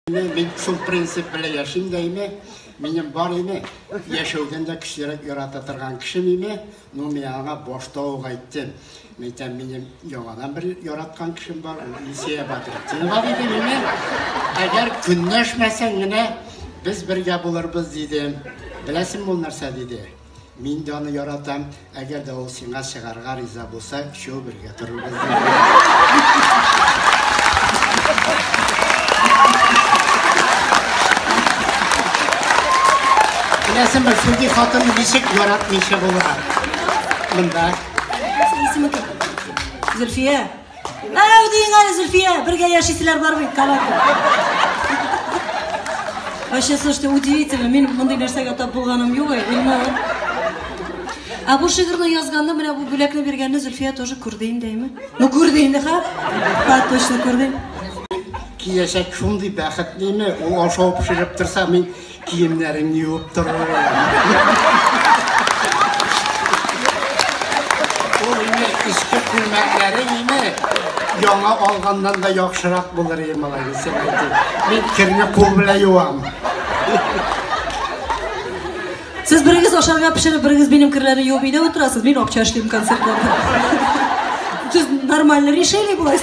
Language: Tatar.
Мин шул принцип белән яшим дә име, минем бар име, яшәүдән дә көчлерәк ярата торган кешем име, ну мин аңа башта ук әйттем. Мин әйтәм, минем яңадан бер яраткан кешем бар, ул Илсөя Бәдретдинова дидем име. Әгәр көнләшмәсәң генә без бергә булырбыз дидем. Беләсеңме ул нәрсә диде? Мин дә аны яратам, әгәр дә ул сиңа чыгарга риза булса, өчәү бергә торырбыз. Беләсеңме, шундый хатынны ничек яратмыйча була? Монда. Исеме кем? Зөлфия. Әу диң әле, Зөлфия, бергә яшиселәр бар бит, калака. Вообще, слушайте, удивительно, мин мондый нәрсәгә тап булганым юк, Илнур. Ә бу шигырьне язганны, менә бу бүләкне биргәнне Зөлфия тоже күрде инде, әйме? Ну, күрде инде, ха? Ха, точно күрде. Киләчәк шундый бәхетлеме, ул ашау пешереп торса, мин Киемнәреңне юып торыр. Ул инде иске күлмәкләрең име, яңа алганнан да яхшырак булыр иде малай, син әйтим. Мин керне кул белән юам. Сез берегез ашарга пешереп, берегез минем керләрне юып өйдә утырасыз, мин акча эшлим концертларда. Сез нормально решили болай.